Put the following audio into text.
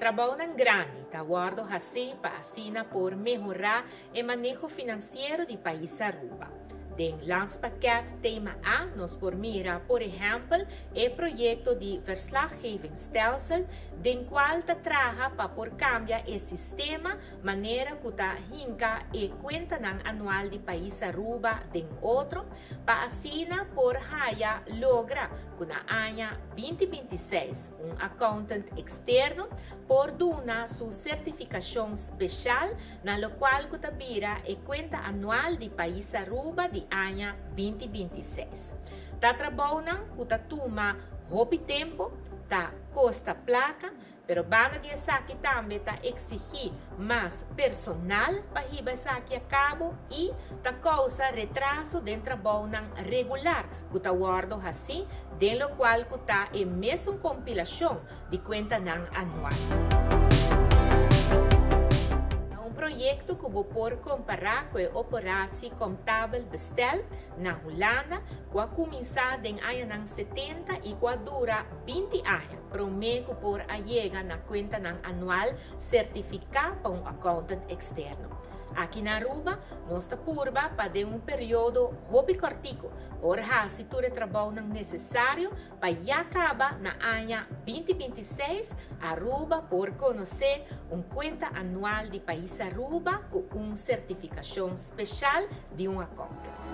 Trabounan grandi ta wordo haci pa asina por mehora e maneho financiero di pais Aruba. Den Landspakket Thema A nos por mira por ehempel e proyecto di Verslaggevingsstelsel den cual ta traha pa por cambia e sistema manera cu ta hinca e cuentanan anual di pais Aruba den otro pa asina por haya logra cu na aña 2026 un accountant externo por duna su certificacion special na locual cu ta bira e cuenta anual di pais Aruba di aña 2026. Ta trabounan cu ta tuma hopi tempo, ta costa placa, pero banda di esaki tambe ta exigi mas personal pa hiba esaki a cabo y ta causa retraso den trabounan regular cu ta wordo haci, den locual cu ta e mesun compilacion di cuentanan anual. Un proyecto cu bo por compara cu e Operatie Comptabel Bestel na Hulanda cu a cuminsa den añanan 70 y cu a dura 20 aña prome cu por a yega na cuentanan anual certifica pa un accountant externo. Aki na Aruba, nos ta purba pa den un periodo hopi cortico por haci tur e trabounan necesario pa ya caba na aña 2026 Aruba por conoce un cuenta anual di pais Aruba cu un certificacion special di un accountant.